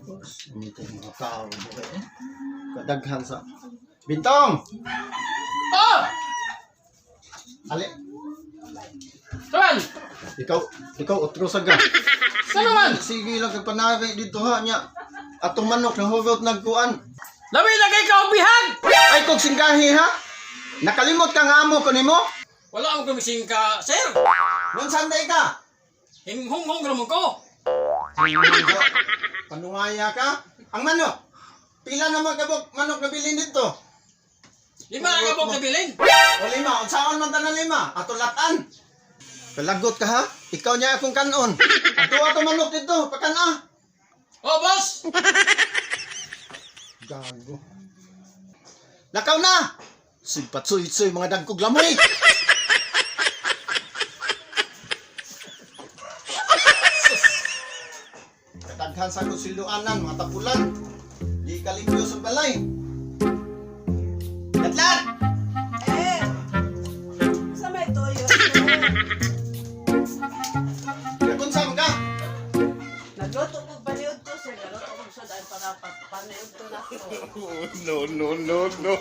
Boss, ito yung mga tao buhay eh. Kadaghan sa... Bintong! Oh! Ali, Saman! ikaw, ikaw, otro sa ga. Saan naman? Sige lang kag panari dito ha niya. Atong manok na hugot nagkuan. Lami na kay ka bihag! Ay kog singgahi ha. Nakalimot ka nga amo ko nimo. Wala akong gumising ka, sir! Nung Sunday ka. Hinghunghong naman ko! Panungaya ka. Ang manok. Pila naman kabok manok nabilin dito? 5 na kabog na bilin! O 5, unsaon man tanan 5? Ato latan. Kalagot ka ha? Ikaw niya akong kanon. Ato ato manok dito, pakana. Oh, boss! Gago. Lakaw na! Sigpatsuy-tsuy mga dagkog lamoy! Sus! Kataghan sa akong siluanan, mga tapulan. Di kalimpyo sa balay. Gatlat! Eh, sa may toyo, sir. Nakunsam ka! Nagluto ko baliod to, sir. Nagluto ko sudan para paniod to na ko. No, no, no, no.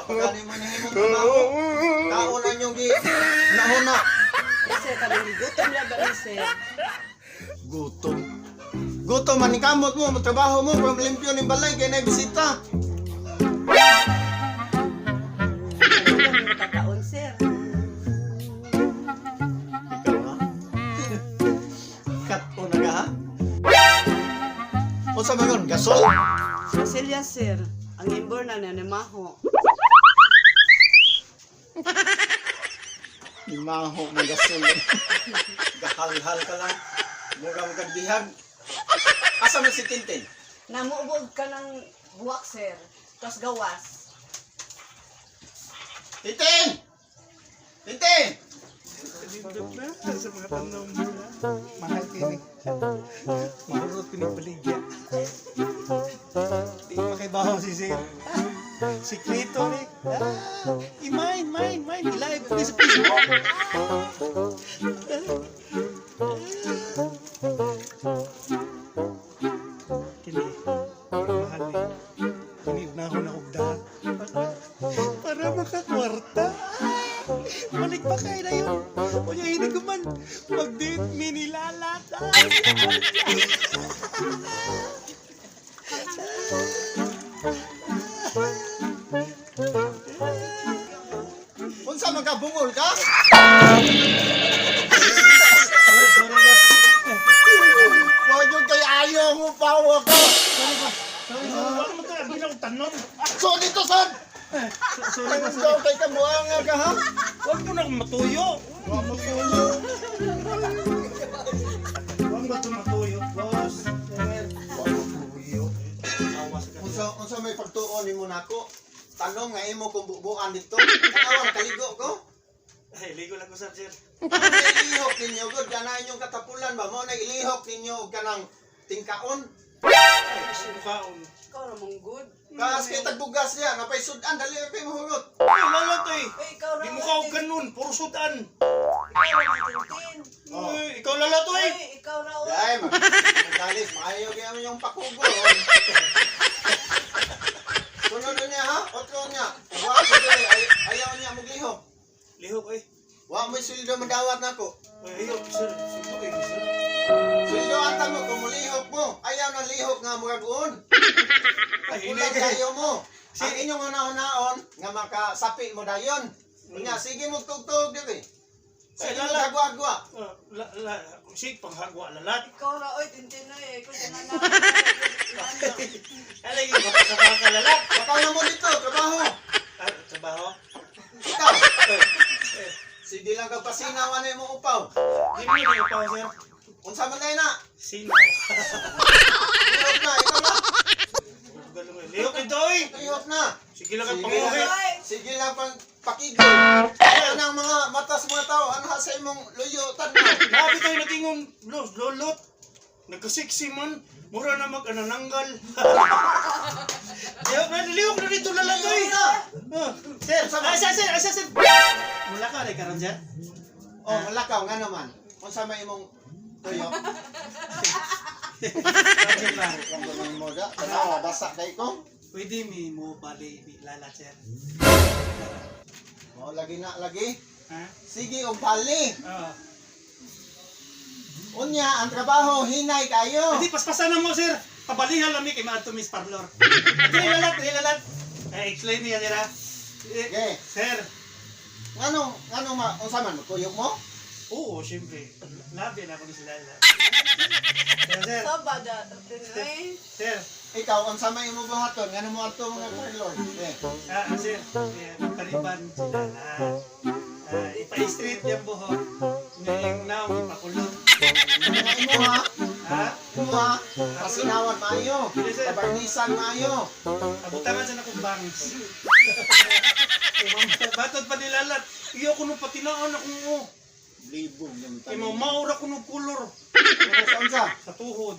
Pagkali mo nahimong trabaho. Kaunan yung gi... Nahuna. Sir, kami gutom na ba ni sir? Gutom. Gutom man kamot mo, trabaho mo, from limpyo ng balay, kaya na bisita. Ano mo kakaon, sir? Ikaw ha? Kat-o na ka ha? Unsa man yun? Gasol? Cecilia, sir. Ang imbor na nanimaho. Limaho mo gasol. Gahalhal ka lang. Mura mo kag bihag. Asa man si Tintin? Namuubog ka ng buwak, sir. Tapos gawas. Tintin! Tintin! Nindot na sa mga tanong nila. Mahal kini. Mahurot pinipaligya. Di makibaho si sir. Sikreto ni. Ah, i-mine, mine, mine. I-live ko ni sa Facebook. Kini, mahal ni. Kini, unahon na ugda. Para makakwarta. Balik pa kayo na yun. O yung hindi ko man mag-date mi ni Lalat. Unsa man ka bungol ka? Wa jud kay ayo mo pawa ka. Sorry, sorry. Wala mo ito. Ang akong tanon. So dito sad. Sorry, Ay, ikaw kay kabuanga ka ha? Huwag mo na akong matuyo. Wa mo tuyo. Huwag mo ito matuyo, boss. Sir. Wa mo tuyo. Awas ka. Unsa unsa may pagtuon nimo nako? Tanong nga imo kung bubuan dito. Tanawa kaligo ko. Ay, ligo lang ko sir, sir. Ilihok ninyo gud kana inyong katapulan ba mo na ilihok ninyo og kanang tingkaon. Ay, gusto mo kaon. Ikaw namang good. Kaas kay tagbugas niya, napay sudan dali kay mahurot. Ay, lala to eh. Uy, ikaw Di mo raw, ka og Tintin. ganun. Puro sudan. Ikaw raw, Tintin. Oh. Uy, ikaw lala to eh. Uy, ikaw raw. Dai, magdalis maayo gyud mo yung pakugo. Sunod na niya ha, otro niya. Wa ko dili ay, ayaw niya moglihok. Lihok eh. Wa mo'y sweldo mandawat nako. Ay, ayaw, sir. Sundo eh, sir. Sweldo ata mo kung mulihok mo. Ayaw na lihok nga murag uon. Ay, hindi Kulang kay. kayo mo. Ang inyong una-unaon nga makasapi mo dayon. Unya sige mo tugtog diri. Sige Ay, mo lala. gagwa-gwa. Ah, la, la, sig, panghagwa lalat. Ikaw raw, oy, Tintin, oy. Ikaw na na. Alay, kapag lalat. Bakaw na mo dito, trabaho. Ah, trabaho. Ikaw, Eh, eh, sige lang kag pasinaw ani mo upaw. di mo na upaw, sir. Unsa man day na? Sinaw. Lihok na, ikaw na. Galong eh. Lihok ito eh. Lihok na. Sige lang ang Sige panguhi. lang, sige lang pang pakigol. Ano ang mga mata sa mga tao, ano ha sa imong luyo tan Nabi tayo naging lulot. Nagkasiksi man. Mura na mag-anananggal. Lihok na, lihok na dito lalagay. Oh, sir, asa sir, asa sir. Mula ka rin karon sir. Oh, malakaw nga naman. Unsa may imong tuyo? Sir, ba? Ang ganun mo da. Tanawa basa kay ko. Pwede mi mo bali mi lala sir. Mao lagi na lagi. Ha? Sige og bali. Oo. Unya ang trabaho hinay kayo. Hindi, paspasan na mo, sir. Pabalihan lang mi kay maadto mis parlor. Dili lalat, dili lalat. Eh, explain niya sir ha. Eh, Okay. sir. Ngano ngano ma unsa man kuyog mo? Oo, siyempre. Labi na ako ni sila. Sir, sir. So ba da eh. Sir. Ikaw unsa may imong buhaton? Ngano mo adto mga parlor? Eh. Ah, sir. Eh, magpariban sila na. Ah, ipa-straight yung buhok. Ngayong naong ipakulot. Nga imo ha? Ha? Imo ha? Pasinawan maayo. Kabarnisan maayo. Abutangan sa nakong bangs. Batod pa nilalat. Iyo ko nung patinaan akong oh. Libog ng Kay maura ko nung kulor. Unsa unsa? Sa tuhod.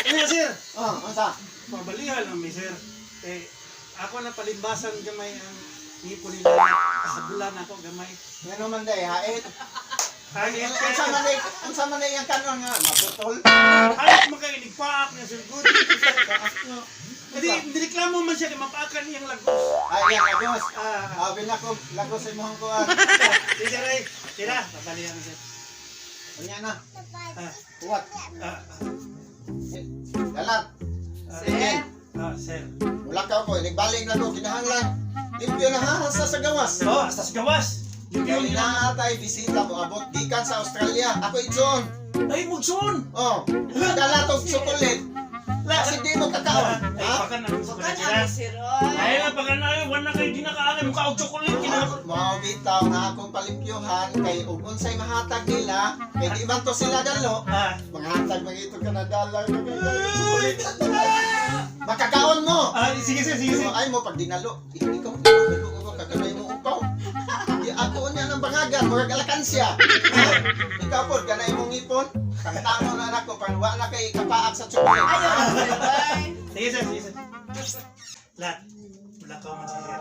Ano sir? Oh, unsa? Pabalihan lang mi sir. Eh, ako na palimbasan gamay ang ngipo nila. Kasabulan ako gamay. Ngano man day hait? Ay, Unsa man day ang kanon nga maputol? Hayop man kayo, nagpaak niya sir. Good. Paak niya. Hindi, nireklamo man siya kay mapaakan niyang lagos. Ay, yan, lagos. Ah, Ah, binako, lagos sa imong kuan. si sir ay, sira, pabalihan sir. Unya na. Ah, Kuwat. ah, Dalat. ah, Sir. ah, sir. Mulakaw ko, nagbalik na ko, kinahanglan. Limpyo na ha, hasta sa gawas. Oh, hasta sa gawas. Kay naatay bisita mo abot gikan sa Australia. Ako itson. Ay, mugsun! Oh, dala tog chocolate. Kasi di mo kakaon. Ay, Ha? pakan na. Bukan ang sir oy. Ay, na, pakan na. Ay, wala kayo, di na kaangay. Mukha og chocolate. Mao bitaw nga akong palimpyuhan kay ug unsay mahatag nila, kay di man to sila dalo. Ah. Manghatag man ito ka na dala chocolate. Makakaon mo. Ah, sige, sir, sige, sir. Pero ay mo pag dinalo, ikaw dinalo ko kakanay mo upaw. Di ako unya ng bangagan, murag alakansya. Ha? Ikaw pod ganay mong ngipon. Tangtango na nako pan wa na kay kapaak sa chocolate. Ayaw sir oy. Sige, sir, sige, sir. Lahat. Wala ka man si sir.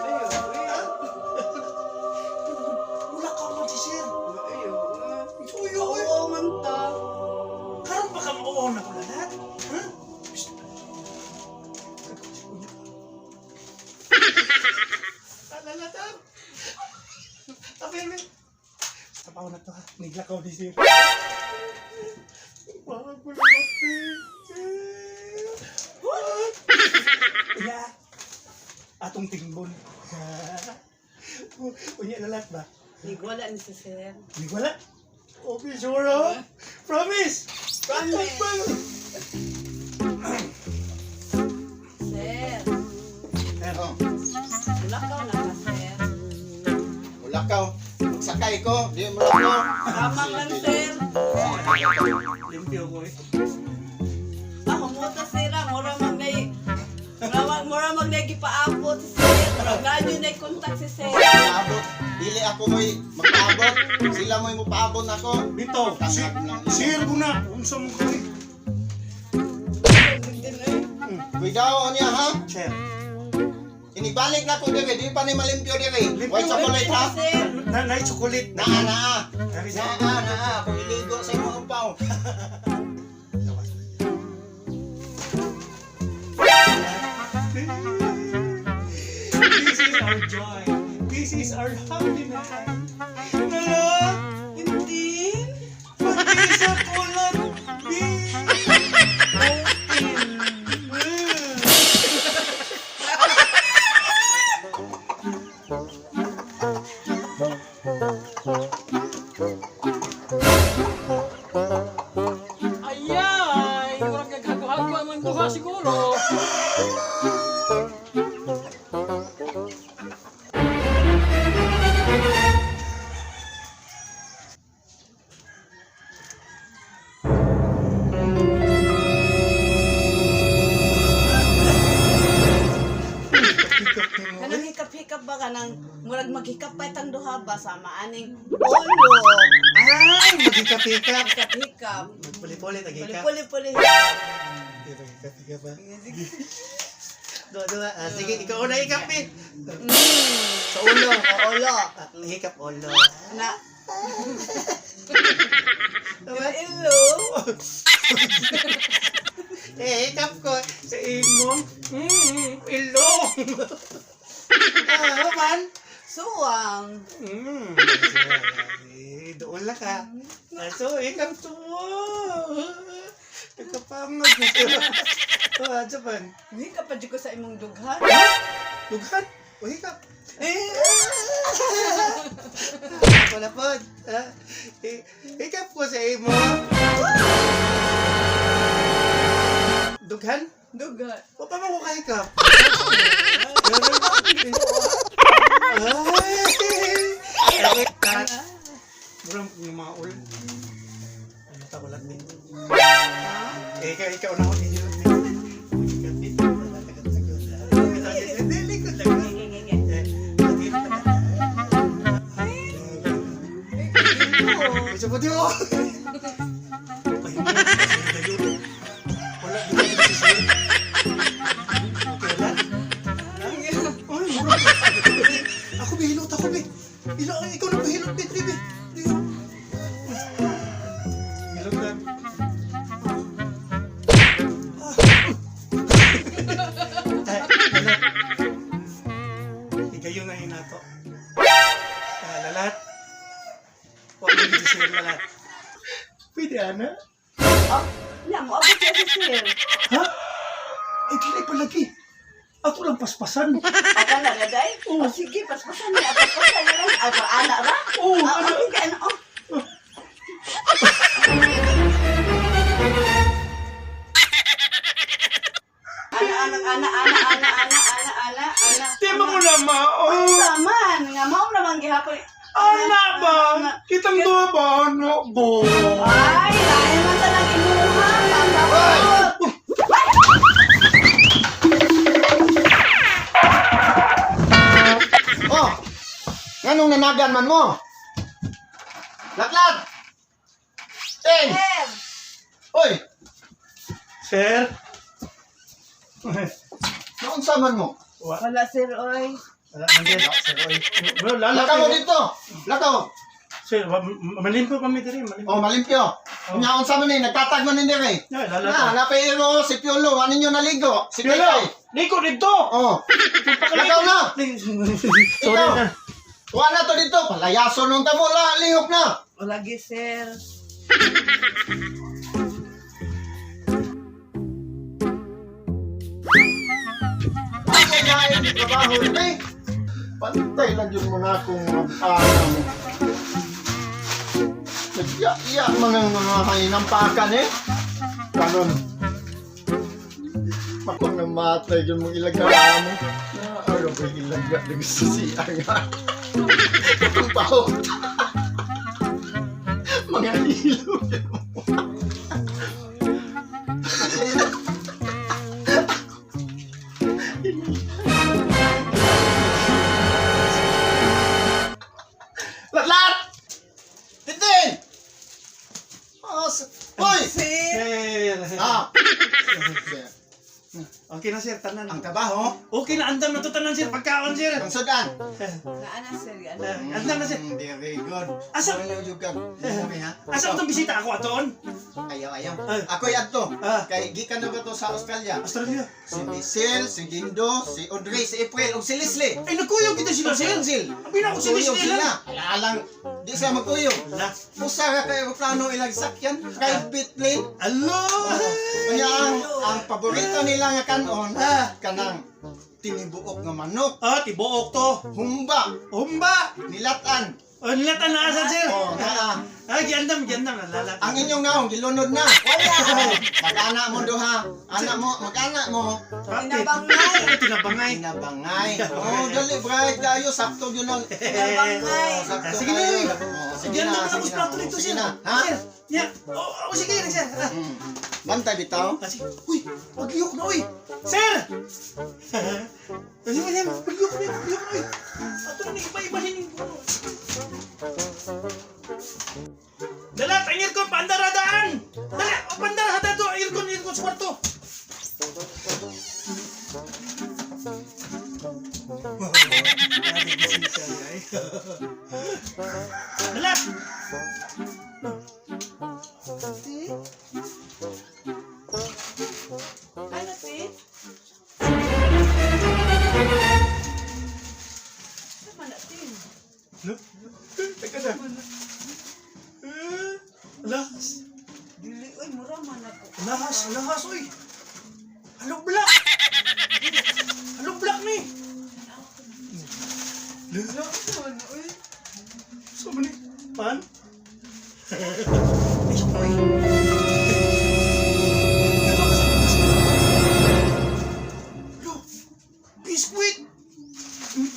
Ayo. Wala ka man si sir. Ayo. Uy, uy. Oo man ta. Karon pa ka mauaw na kula lahat. Ha? Psst. Alala ta. Apel, apel. Sapaw na to ha. Niglakaw ni sir. Wag mo na Unya. Atong tingbon. Unya lalat ba? Nigwala ni si sir. Hindi wala. Okay, sure ha? Promise! Promise. Sir. Oh, Mulakaw na ka sir. mulakaw. Magsakay ko, di mo lakaw. Tama lang sir. Limpyo ko eh. Ah, humuta sir ah. Mura mag nay mura mag nay gipaabot si sir. Murag na contact si sir. Paabot. Dili ako mo'y magpaabot. Sila mo'y mopaabot nako. Dito, sir ko na. Unsa mo kay? Cuidado niya ha. Sir. Inibalik na ko dire, di pa ni malimpyo dire. Limpyo, Way chocolate ha. Sir. Na na chocolate. Naa naa. Sabi sir. Naa naa. Kung iligo sa imong upaw. This is our joy. This is our happiness. Nala, Hindi. pati sa kulat. Di. Ayay! Murag naghago-hago ang duha siguro. Kanang hikap-hikap ba kanang murag maghikap pa itang duha ba sama aning Ulo. Ay, maghikap-hikap. Hikap-hikap. Magpuli-puli, taghikap. Puli-puli. Hindi, maghikap-hikap ha. Dua-dua. Ah, sige, ikaw una hikap eh. Sa ulo. O, ulo. Ah, hikap ulo. Na. Diba? Ilo. Eh, hikap ko sa imong ilong. Ah, man. Suwang. Eh, doon lang ka. Ah, so, hikap tuwo. Nagkapangag. Ah, Japan. Hikap pa jud ko sa imong dughan. Dughan. O hikap. Eh. Wala po. Ah, eh, hikap ko sa imo. Dughan? Dughan. O pa mo ko kahikap? Ay! Ay! Murang yung mga ulo. Ano ta ulat ni? Eh, ikaw na ako ninyo. Bisa po diyo! Wala, di ba si sir? Okay lang? Ay, mura. Ako ba, hilot ako ba? Ilo, ikaw na ba hilot, ba, Tribe? Hilot na. Ay, ano? Igayon na inato. Ah, lalat. Huwag mo dito sir, lalat. Pwede, ana? Oh, na mo abot siya si sir. Ha? Ay, dili palagi. Ako lang paspasan. Ako na gaday. Oo. Oh, sige, paspasan niya. Paspasan niya lang. Ako, ana ra? Oo, Ah, ana. Okay, ano? Oh. Ana, ana, ana, ana, ana, ana, ana, ana, ana. Di mo ko na mao. Taman, nga mao naman gihapon. Ana ba? Kitang duha ba? Ano ba? Ay, lain man sa nang imuha, pangabot. Oh! Nganong nanagan man mo? Laklat! Ten! Sir, Oy! Sir? Naunsa man mo? wala sir, oy. Wala, man sir. Bro, lala. Lakaw mo dito! Lakaw! Sir, malimpo kami diri, malimpo. Oh, malimpyo. Unya unsa man ni nagtatag man ni dire. Yeah, lala. Na, napay mo si Piolo, ano ninyo naligo? Si Piolo, Kay. liko dito. Oh. Lakaw na. Sorry Ikaw. na. Kuha na to dito, palayaso nung tamo la, lihok na. Wala gi sir. Ako na ay trabaho ni. Pantay lang yun mo na akong mga mo. Nagya-iya man ang mga kahinampakan eh. Kanon. Ako namatay yun mong ilaga mo. Naaraw ba yung ilaga na gusto siya nga. Itong pahot. Mga hilo yun mo. Latlat! Tintin! Oh, Hoy! Sir, Sir. Ah! Okay na sir, tanan. Ang trabaho, Okay na, andam na to tanan sir, pagkaon sir. ang sudan. Naana sir, ana. Andam na sir. Very good. Asa- Ano yung kag? Okay, ha? Asa ko tong bisita ako atoon? Ayaw, ayaw. Ay. Ako'y adto. Ah. Kay gikan na ba to sa Australia? Australia. Si Michelle, si Gindo, si Audrey, si April, ug si Leslie. Ay, nagkuyog kita sila sir. Sil. Abi na ako si Magkuyog Leslie sila. lang. Alang, di sila magkuyog. Ala. Usa ka kay aeroplano ilang sakyan, private plane. Alo. Kanya ang paborito nila nga kanon, Ah. kanang tinibuok nga manok, Ah, tibuok to. humba, Humba. nilatan. Oh, nilatan na asa sir. Oh, naa. Ah, giandam, giandam lala. Ang inyong naong gilunod na. Wala. Mag-ana mo duha. Ana mo, mag-ana mo. Tinabangay. Tinabangay. Tinabangay. Oh, dali bright kayo sakto yun ang Tinabangay. Sakto Sige kayo. na. Oh, Sige Yan na, na sige mo na. plato dito, Sige sir. na, ha? Sir, nya. Oh, oh, sige na, sir. Ah. Bantay bitaw. Ah, sige. Uy, pagliyok na, uy. Sir! Sige, sir, pagliyok na, pagliyok na, uy. Ato na, iba-ibahin yung ano. Dala, ang aircon, paandara daan! Dala, o paandara sa dato, aircon, aircon sa kwarto. Dala! Ti? Ano, ti? Ano man na, ti? No? Teka na. Eh, Lahas. Dili, oy, mura man ako. Lahas, lahas, uy. Hollow block. Hollow block ni. Lahas. Ano, oy? So many pan. Ay, uy. Lo, biskuit.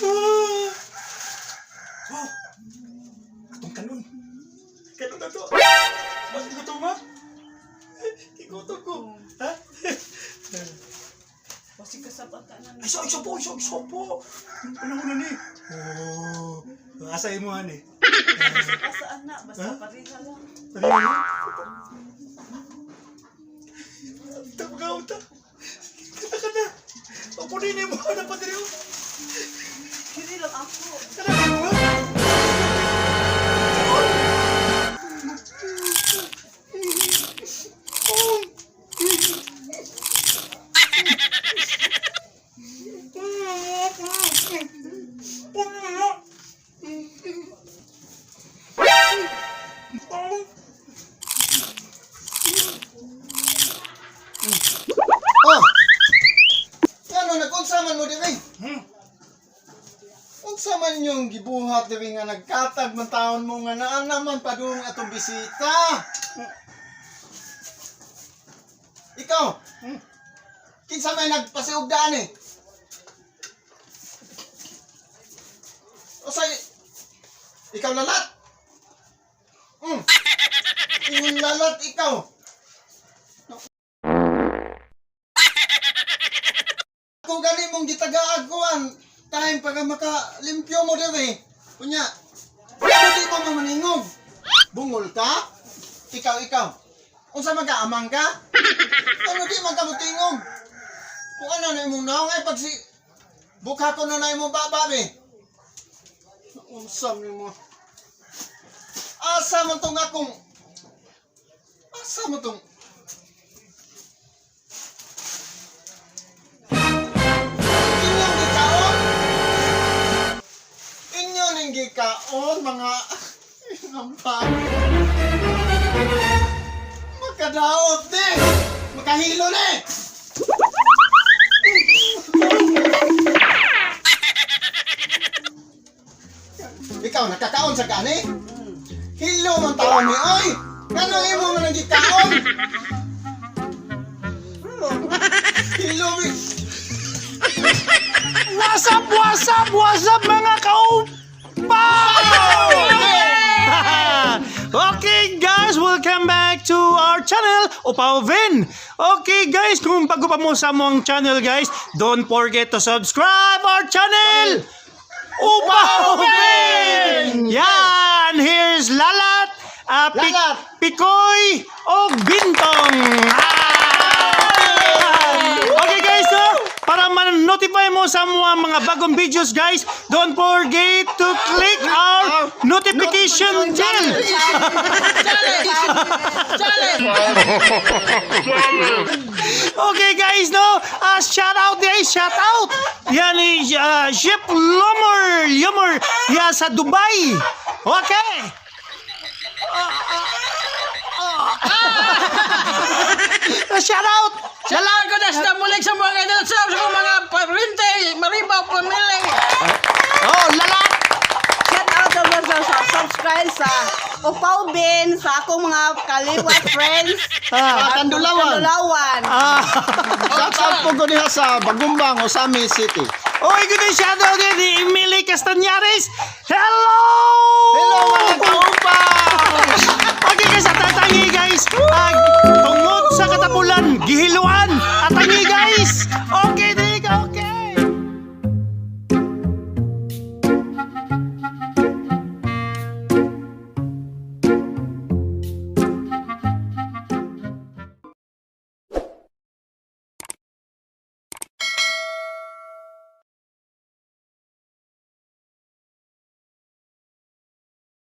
Ah. Wow. Atong kanon. Kanon na to. Bakit gutom ha? Igutom ko. Ha? Basi kasabot ka na. Ay, so, iso po, iso, iso po. Ano ko na ni? Oh, asa imo ani? Asaan na? Basta Ha? pareha lang. Ano yun? Tama ka, ta. Kata ka na. Opo din mo na pa diri. Dili lang ako. Kana mo. Oh! Ano, nag-unsa man mo diri? Hmm. Unsa man yung gibuhat diri nga nagkatag man taon mo nga naa naman padung atong bisita? Ikaw, kinsa may nagpasiugdaan eh? Usay, ikaw lalat? Ingon lalat ikaw. Kung gani mong gitagaag kuan, time para makalimpyo mo diri. Unya, pero di mo mamaningog. Bungol ka? Ikaw, ikaw. Unsa man ka, amang ka? Ano di man ka motingog? Kung ano na imong naong ay pag si bukha ko na na imong baba be. Unsa man mo? Asa man tong akong Asa man tong Inyong gikaon? Inyo ning gikaon, mga inampa. Makadaot ni! Makahilo ni! Ikaw, nakakaon sa kani? Hilo man taon ni, oy! Ngano imo man ang gikaon? Hilo mi! What's up, what's up, what's up mga kaupaw? Okay guys, welcome back to our channel, Upaw Vin. Okay guys, kung bago pa mo sa among channel guys, don't forget to subscribe our channel, Upaw Vin! Yan, here's Lalat, Lalat. Pikoy, og Bintong. Ah! Okay guys, so para man-notify mo sa mga bagong videos guys, don't forget to click our notification bell. Okay guys, no? Shout out guys, shout out. Yan ni Ship Lumor, Lumor, yan sa Dubai. Okay. Shout out. Salamat ko na sa mulik sa mga idol sa mga parente, Maribaw pamilya. Oh, lalat. Shout out naman sa subscribe sa Upaw Bin, sa akong mga kaliwa friends. Ah, Tandulawan. Tandulawan. Ah. Shout out po ko diha sa Bagumbang, Osami City. Oy, good day, shout out din ni Emily Castañares. Hello! Hello mga kaupaw! Please.